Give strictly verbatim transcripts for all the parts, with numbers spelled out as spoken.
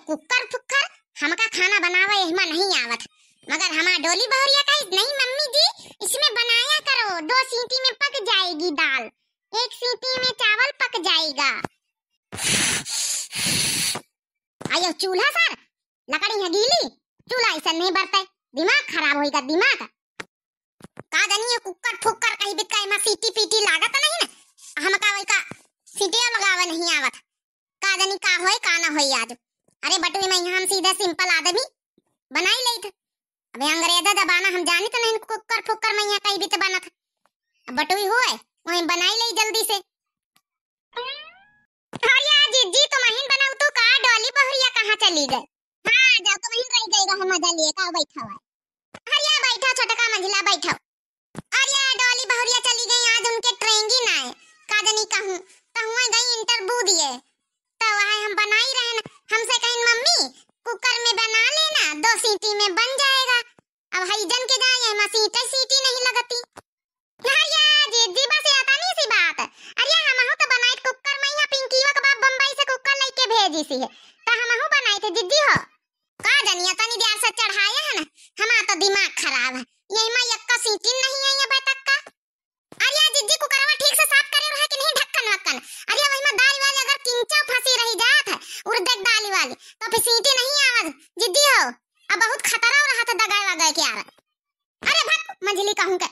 कुकर फुकर, हमका खाना बनावे एहमा नहीं आवत। मगर हमार डोली बहुरिया कही, "नहीं मम्मी जी, इसमें बनाया करो, दो सीटी में पक जाएगी दाल, एक सीटी में चावल पक जाएगा।" अयो चूल्हा सर, लकड़ी है गीली, चूल्हा ऐसा नहीं बरते, दिमाग खराब होइगा, दिमाग। का जानी ये कुकर फुकर कही बित का एमा सीटी पीटी लागत नहीं ना, हमका वही का सीटिया लगावे नहीं आवत। का जानी का होए का ना होए आज। अरे बटुई में यहाँ हम सीधा सिंपल आदमी बनाई लेत। अबे अंग्रेजा जमाना हम जानित नहीं कुकर फुकर में यहाँ कही बित बनत। अब बटुई होए वही बनाई ले जल्दी से। अरे जिज्जी, तुम अहिन बनाऊ तो का, डोली बहुरिया कहाँ चली गए? हाँ, जाओ, तुम अहिन रह गई रहो, मजा लिए का बैठा हुआ है। अरे बैठा छोटका मंझिला बैठा। अरे डोली बहुरिया चली गई, आज उनके ट्रेंगी ना है, का जनी कहूँ, तो हुआ गई इंटरव्यू दिए, तो वह हम बनाई रहे न, हमसे कहिन मम्मी कुकर में बना लेना, दो सीटी में बन जाएगा। अब हई जन के जाए, एमा सीटी सीटी नहीं लगती। अरे जिज्जी, बस ये तनी सी बात। अरे हमहू तो बनाई कुकर में, यहाँ पिंकीवा के बाप बम्बई से कुकर लेके भेजी सी है, तो हमहू बनाई थे जिज्जी हो। का जानिया तनी देर से चढ़ाए है ना, हमार तो दिमाग खराब है, यही में यक्का सीटी नहीं आई अबे तक का। अरे जिज्जी, कुकरवा ठीक से साफ करे रहा कि नहीं, ढक्कन वक्कन? अरे वही में दाल वाल अगर किंचा फंसी रही जात है, उड़द दाल वाली, तो फिर सीटी नहीं आवत जिज्जी हो। अब बहुत खतरा रहा था दगाए वगाए के यार। अरे भक, मंझली कहूँ के।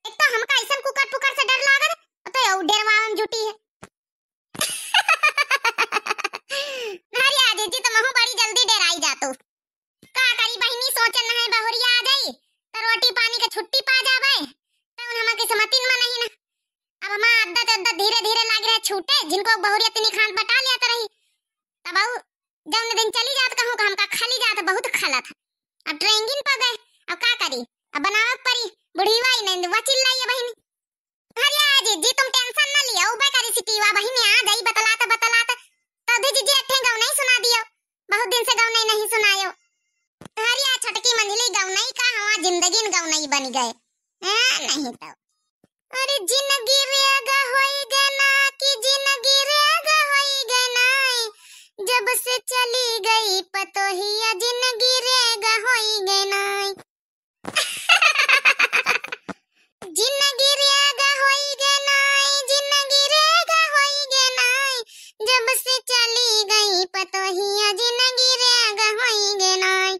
एक तो हमका ऐसन कुकर पुकर से डर लागत, तो यौ डेरवावे में जुटी है। अरे जिज्जी, तुमहू बड़ी जल्दी डेराई जातू। का करी बहिनी, सोचन है बहुरिया आ जाई, तो रोटी पानी के छुट्टी पा जाबे, तो उन हमार किस्मतिन में नहीं ना। अब हमार आदत आदत धीरे धीरे लाग रहे छूटे, जिनको बहुरिया तिनी खान बटा लिया तो रही। तब अउ जौन दिन चली जात कहूँ का हमका खली जात बहुत खलत। अब ट्रेंगिन पा गए, अब का करी, अब बनावे परी, बुढ़ीवा ही नहीं, वह चिल्लाई है बहिनी। अरे जिज्जी, तुम टेंशन न लियो, उबे करी सिटीवा, वही में आ जाई बतलात बतलात। तब भी जिज्जी एक ठे गौनई सुना दियो, बहुत दिन से गौनई नहीं सुनायो। अरे छोटकी मंझली गौनई का हवा, जिंदगी न गौनई बन गए। हाँ, नहीं तो। अरे जिंदगी रे ग होई गए ना, कि जिंदगी रे ग होई गए ना, जब से चली गई पतोहिया, जिंदगी रे ग होई गए ना। जिंदगी रे ग होई गए नाई, जिंदगी रे ग होई गए नाई, जब से चली गई पतोहिया, जिंदगी रे ग होई गए नाई।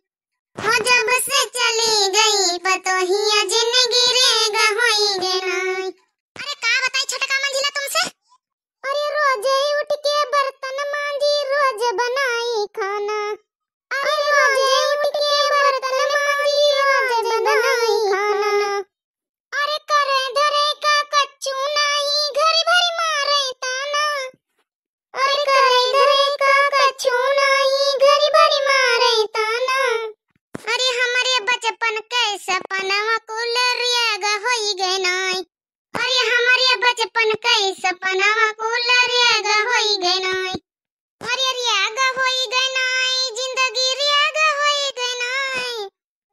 हो जब से चली गई पतोहिया, जिंदगी रे ग होई गए नाई। अरे का बताई छोटका मंझिला तुमसे? अरे रोज उठ के बर्तन मांजी, रोज बनाई खाना। अरे रोज उठ के बर्तन मांजी, रोज बनाई खाना। अरे करे धरे का कच्चू नाई, घरी भरी मारे ताना। अरे करे धरे का कच्चू नाई, घरी भरी मारे ताना। अरे हमरे बचपन के सपनवा कुल रे ग होई गए नाई। अरे हमरे बचपन के सपनवा कुल रे ग होई गए नाई। अरे रे ग होई गए नाई, जिंदगी रे ग होई गए नाई।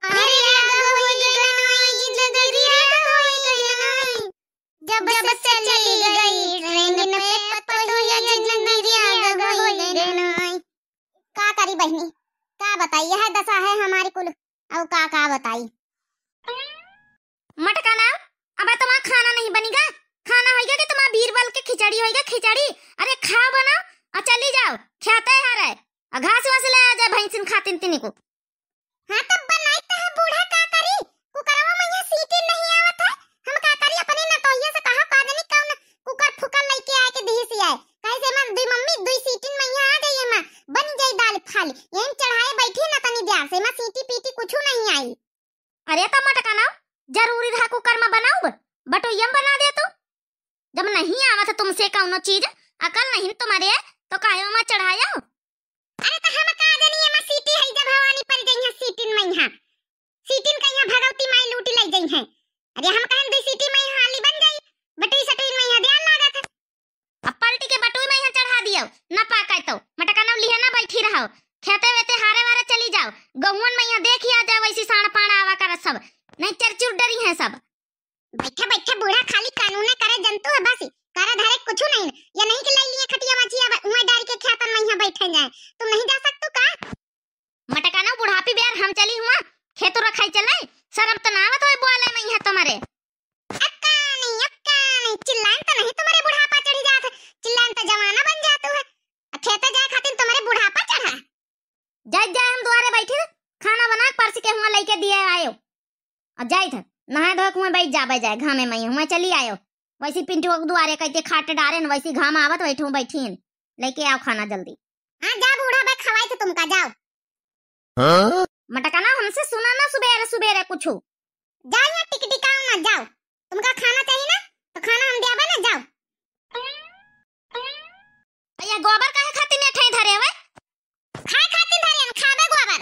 अरे रे ग होई गए नाई, जिंदगी रे ग होई गए नाई। जब से चली गई ट्रेन पे पतोहिया, जिंदगी रे ग होई गए नाई। का करी बहिनी, का बताई, यह दशा है हमारी कुल। अब का का बताई। मटका ना, अब तुम्हारा खाना नहीं बनेगा, खाना होइगा कि तुम्हारा बीरबल के खिचड़ी होइगा, खिचड़ी। अरे खाओ बनाओ और चली जाओ, खेते हरे, और घास वास ले आ जाए भैंसिन खातिन तिनी को। हाँ तब बनाई तो है बूढ़ा, का करी, कुकरवा में ये सीटी नहीं आवत है, हम का करी, अपने नतोहिया से कहा, का जानी कौन कुकर फुकर लेके आए के दिही से आए, कहे से मन दुई मम्मी दुई सीटिन में यहाँ आ जाइए माँ, बन जाई दाल फाली, यहीं चढ़ाए बैठी ना तनी देर से, माँ सीटी पीटी कुछ नहीं आई। अरे त मटका ना, जरूरी रहा कुकर में बनाऊब, बटोहिया में बना दे तू। जब नहीं आवत है तुमसे कौनो चीज, अकल नहीं तुम्हारे, तो काहे में चढ़ायो? अरे त हम का जानी एमा सीटी है, जब भवानी पर जइहा सीटिन में यहाँ, सीटिन का यहाँ भगवती माई लूटी लई जइहे। अरे हम कहन दुई सीटी में यहाँ हाली बन जाई, बटुई सटुई में यहाँ ध्यान लागत है। अब पलटी के बटुई में यहाँ चढ़ा दियो, ना पाके तो मटका ना लिहे ना बैठी रहो, खेते वेते हारे वारे चली जाओ, गहुवन में यहाँ देखी आ जाओ, वैसी साण पाण आवा कर सब, नहीं चरचुर डरी हैं सब। बैठा बैठा बूढ़ा खाली कानूने करे जंतु है बस, करे धरे कुछ नहीं, ये नहीं कि लई लिए खटिया मचिया अब उहाँ डाल के खेतन में यहाँ बैठे जाए, तुम नहीं जा सकतू का? आई था, नहाए धोए के हुआं बैठ जाबे जाए, घामे मइहाँ हुआं चली आयो। वैसी पिंटू के दुआरे कहते खाट डारे न, वैसी घाम आवत बैठू बैठीन। लेके आओ खाना जल्दी। हाँ, जा बूढ़ा भाई, खवाई थे तुमका, जाओ। हाँ? मटकना, हमसे सुना ना सुबेरे सुबेरे कुछु। जाओ, यहाँ टिकटिकाओ ना, जाओ। तुमका खाना चाहिए ना, तो खाना हम देबे ना, जाओ। ये गोबर काहे खातिर नेठे धरे हवे? खाए खातिर धरे हन, खाबे गोबर।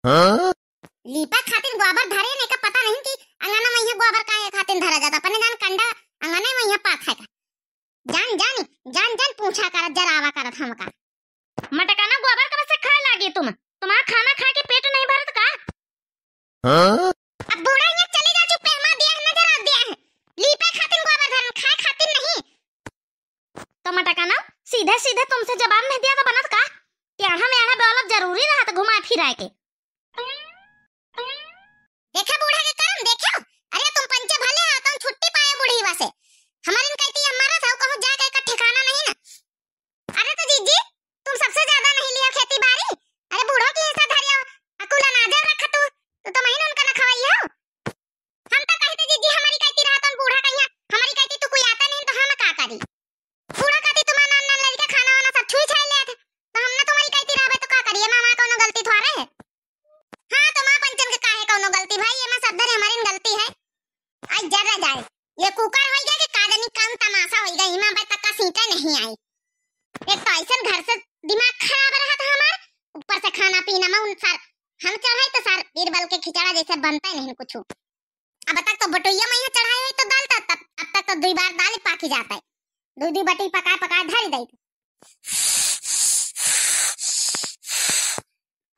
हाँ? लीपा खातिर गोबर धरे हन, एका पता नहीं कि अंगना मइहाँ गोबर काहे खातिर धरा जाता। अपने जान कंडा अंगने मइहाँ पात है का। जान, जान, जान, जान पूछा करत, जरावा करत हमका। मटकना, गोबर कब से खाए लागी तुम? तुम्हारा खाना खा के पेट नहीं भरत का? हाँ? अब बूढ़ा यहाँ चले जा, चुप है, हमार दिया है, नजर आ दिया है। लीपे खातिर गोबर धरन, खाए खातिर नहीं। तो मटकना, सीधे सीधे तुमसे जवाब नहीं दिया तो बनत का? कि आढ़ा में आढ़ा बोलब जरूरी रहत घुमा फिरा के। देखा बूढ़ा के करम, देखो। अरे तुम पंचे भले हो, तुम छुट्टी पाए बूढ़ी बसे। हमारे इनका इतनी हमारा था, कहूँ जाके का ठिकाना नहीं ना। अरे तो जीजी, तुम सबसे ज्यादा नहीं लिया खेती बाड़ी। अरे बूढ़ो की ऐसा धरियो, अकुल अनाजर रखा तू, तो तुम ही उनका न खवाई हो। हम तो कहते जीजी हमारी कहती रहा तो बूढ़ा कहिया, हमारी कहती तू कोई आता नहीं तो हम का करी। बूढ़ा कहती तुम्हारा नान नान लड़का खाना वाना सब छुई छाई ले थे, तो हम ना तुम्हारी कहती रहबे तो का करिए, मामा कौनो गलती थोड़े है। हाँ, तो माँ पंचन के काहे कौनो गलती भाई, एमा सब धरे हमारी न गलती है। आई जरा जाए, ये कुकर होई गया कि का जानी कौन तमाशा होई गया, इमा बस तक का सीटा नहीं आई। एक तो ऐसन घर से दिमाग खराब रहा था हमार, ऊपर से खाना पीना में उन सर हम चढ़ाई तो सर बीरबल के खिचड़ा जैसे बनता ही नहीं कुछ। अब तक तो बटोइया में यहाँ चढ़ाई हुई तो दाल था, तब अब तक तो दो बार दाल ही पाकी जाता है, दो दो बटी पकाए पकाए धरी दई।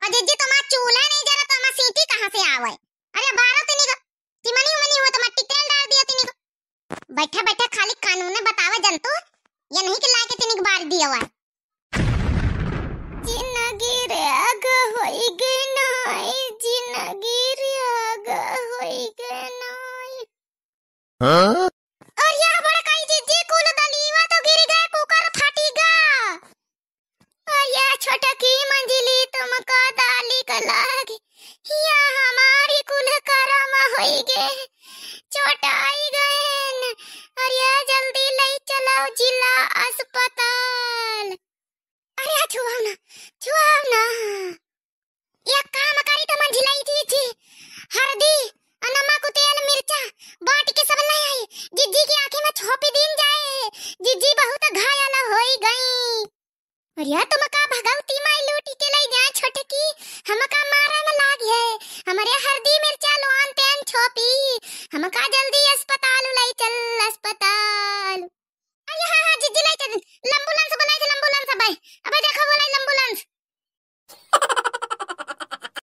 और जीजी तुम्हारा चूल्हा नहीं जरा तो हमार सीटी कहाँ से आवे? अरे बारो तिनी को चिमनी उमनी हुआ तो मट्टी तेल डाल दिया तिनी को। बैठा बैठा खाली कानून बतावे जंतु, ये नहीं कि लाके तिनी को बार दिया हुआ। जिंदगी रे आग होई गे नाई, जिंदगी रे आग होई गे नाई। हाँ? और यह बड़काई जीजी कुल दलीवा तो गिर गए, कुकर फटी गा। और यह छोटकी मंजिली तुमको दाली का लाग, यह हमारी कुल करम होई गे, चोटाई गएन। और यह जल्दी ले चलो जिला अस्पताल। अरे आ छुआओ ना, छुआओ ना। या काम करी तो मंझिलाई जीजी, हरदी, अ नमक, तेल, मिर्चा बांट के सब ले आई। जीजी की आँखी में छोपी दीन जाए, जीजी बहुत घायल होई गई। अरे यार, तुम का भगवती माई लूटी के ले जाए छोटकी, हम का